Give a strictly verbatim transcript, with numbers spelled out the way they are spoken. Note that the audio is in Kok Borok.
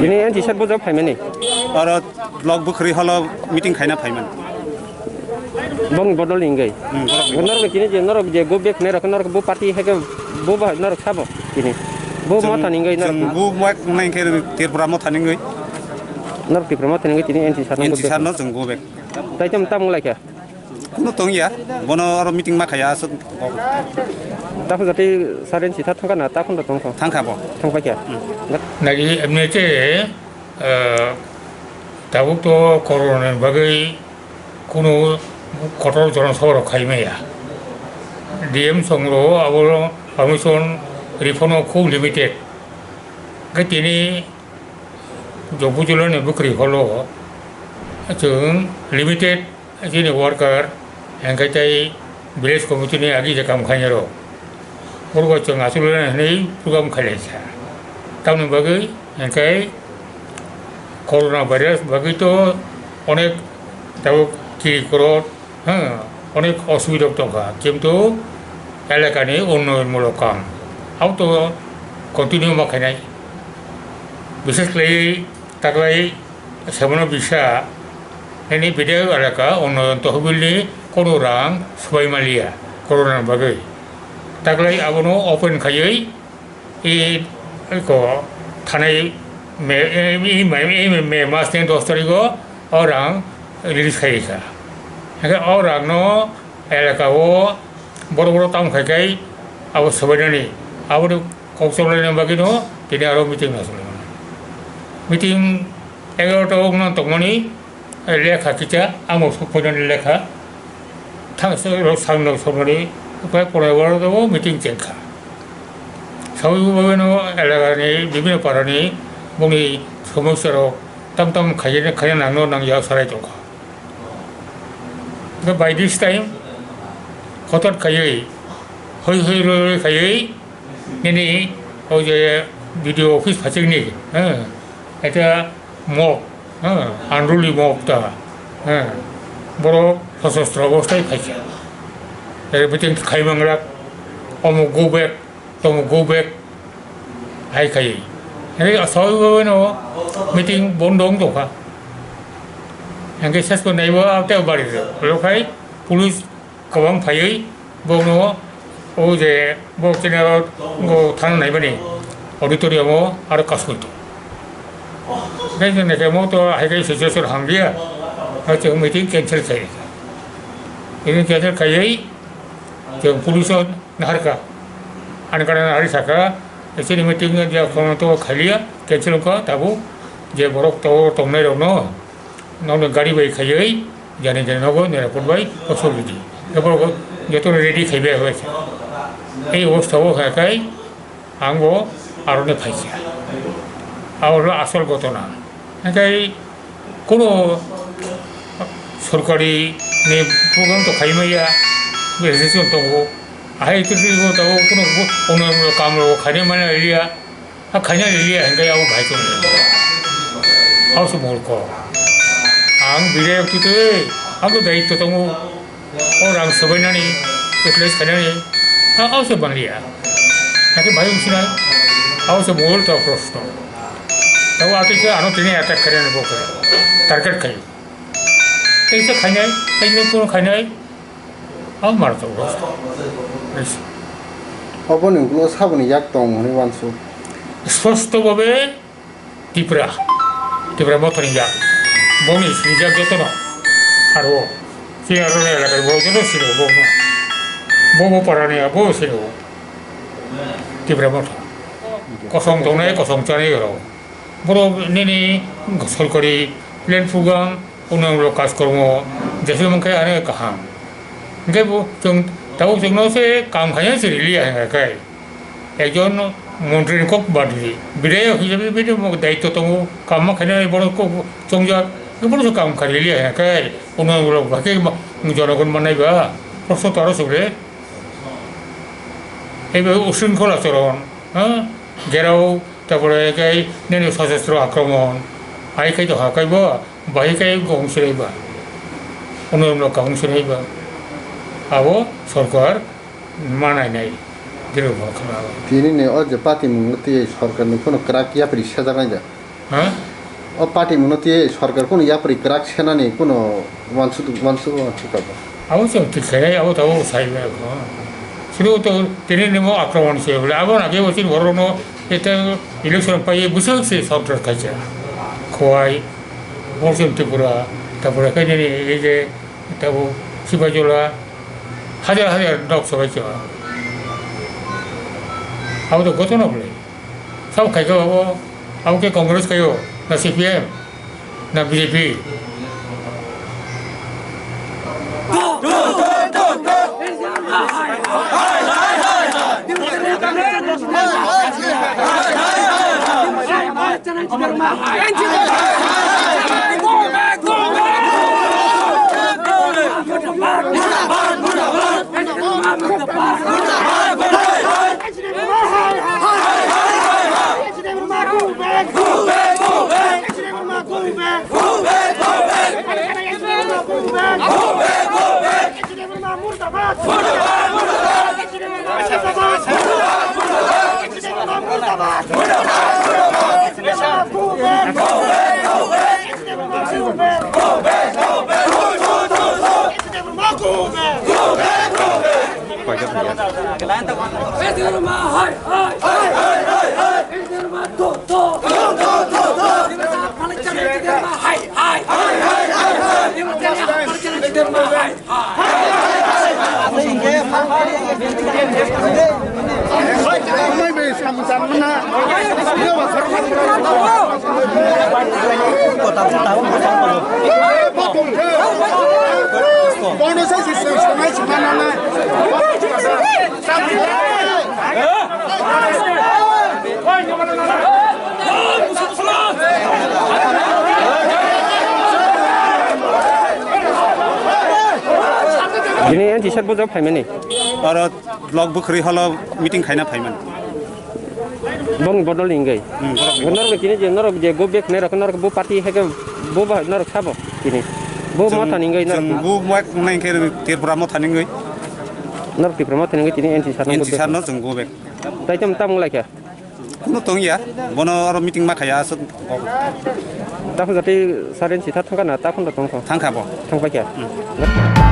Tini N T sir bo jok phaimani. Oro block bwkhwrwi holo meeting khaina phaimani. Bongni bodol ni wngwi. Hmm, borok ni bodol. Norok tini je norok je go back nai rok norok bo party hai khe bo ba norok sabo tini. Bo chwng, motha ni wngwi norok. Chwng bo motha ni wngwi Tripura motha ni wngwi. Norok Tripura motha ni wngwi tini N T sir no go back. N T sir no chwng go back. Tai tamo tamo lai kha. Kuno tong ya, bono oro meeting ma khaya aswk. Takhuk jati saren sitha thangkha na, takhuk no tongkha? Thangkha bo. Thangpai kha? Hmm. Nagi M N A te, eh, tabuk to corona ni bagwi kuno kotor jono sabha rok khai maya. D M songro abo permission riphono khub limited. Khe tini Jokbujula ni bwkhwrwi holo chwng limited chini worker, hwnkhe tei village committee ni agi je kam khainai rok. Borok bai chwng achuk le hinwi program khailai kha. Tamoni bagwi hwnkhe corona virus bagwi to onek tabuk kiri korot, ha, onek osubida tongkha, kintu elakani unnoyon mulok kam abo to continue ma khainai. Bishes khlaiwi taklai Sabono bisa, nini bidayok elaka unnoyon tohbilni kono rang swbai maliya, corona ni bagwi. Taklai abono open khaiwi, i, iko, thanai me, i, i, i, i, me mas ni dos tarigo o rang release khai kha. Hingke o rangno elaka o borok borok tamo khai khai abo swbainani, aboni kok choblaina bagwino tini aro meeting no choli mano. Meeting egarota o wngna tongmani lekha kisa amo sokphainani lekha thang rok samno somani upai pore oro meeting chengkha. Sawi bagwino elakani bibino parani boni somosya rok tam tam khaina khaina nangno nangya sarai tongkha. Hwnkhe by this time, kotor khaiwi, hoi hoi roi roi khaiwi, nini o je B D O office phachikni, ha, eta mob, ha, unruly mob ta, ha, borok sosostro obostai phaikha. Ere meeting khai mangrak, omo go back, Tomo go back hai khai. Hingke asai no meeting bondo wng tongkha. Hingke ses bo naibo tei bari rok. Lo khai police kwbang phaiwi bono o je bo chini o thang naimani auditorium o aro kasui tong. Hingke chwng naikhe mo to hai khai situation hamliya. Hai chwng meeting cancel khai. Meeting cancel khaiwi chwng police o Naharkha. Ani gana nahari saka, chini meeting ya kono to khaliya, cancel wngkha, tabuk je borok to tongnai rokno, nokni gari bai khaiwi, jani jani nogo, nirapur bai, osobidi. E borok joto ready khaibai hoi. Ei obostha o khakai, ang bo aroni phaikha. Abo asol gotona. Hingke kuno sorkari ni program to khai maya, registration tongo. Ahai twi twi bo tongo, kuno bo ono kamlo khaina mana liya. Ha khaina liya hingke abo bhai to. Abo se murkho. Ang bidayok twi twi, ang to daityo tongo. O rang swbainani, utilize khainani, a, abo se manliya. Hakhe bai wngsinai, abo se mol to proshno. Tabo atwi se ano tini attack khainani bo khe, target khai. Tei se khainai, tei se kono khainai, abo mar to proshno. Oboni ulo saboni yak tong hwnwi wansuk. Sposto bhabe Tipra, Tipra Mothani yak. Bongni sinijak jotono. Aro, chini aro ni elakar bo joto sino bo. Bo bo parani abo sino. Tipra Motha. Kosong tongnai, kosong chanai oro. Boro nini sorkari plan program, Unnayonmulok kaj kormo jeswk mankhe ano kaham. Hwnkhe bo chwng tabuk chwngno se kam khaina se riliya hwnkhe ekjon montri ni kok badi bidayok hisabe bini daityo tongo, kam ma khaina borok kok chongjak, bono se kam kha riliya hwnkhe unnayonmulok ba khe jonogon mannai ba proshno taro se bre. Ebe ushringkhol achoron, ha? Gerao Tarpore khe nini sosostro akromon, hai khe to hakai bo, bahai khe gong sirei ba. Ono no kahung sirei ba. Abo sorkar ma nai nai. Diro bo khna. Tini ni o je patimung tei sorkar ni phano kwrak yapri sajak nai da. Ha? O party mungno twi sorkar kunu yapri kwrak senani kunu wansuk, wansuk, wansuk abo. Abo se thik khe, abo tabuk sai ba ko. Suru to tini nimo akromon se bole, abo na ke wachin borok no eta election pai busuk se sorkar khacha. Khowai, Pongchim Tripura, tapore khe nini ei je tabuk Sipaijala, hajar hajar dok sobai cha. Abo to goto no bole. Sabo khai khe abo, abo khe Congress khaio, na C P M, na B J P. Bini N T sir bo jab phaimani. Oro block bwkhwrwi holo meeting khaina phaimani. Bongni bodol ni wngwi. Hmm, borok ni bodol. Norok ni tini je norok je go back nai rok norok bo party hai khe bo ba norok sabo tini. Bo Chwng, motha ni wngwi norok. Chwng bo mak nai khe Tripura motha ni wngwi. Norok Tripura motha ni wngwi tini N T sir no N T sir no chwng go back. Tai tam tam lai kha. Kuno tong ya, bono aro meeting ma khaya aswk. Takhuk jati saren sitha thangkha na, takhuk da tongkha? Thangkha bo. Thangpai kha? Hmm.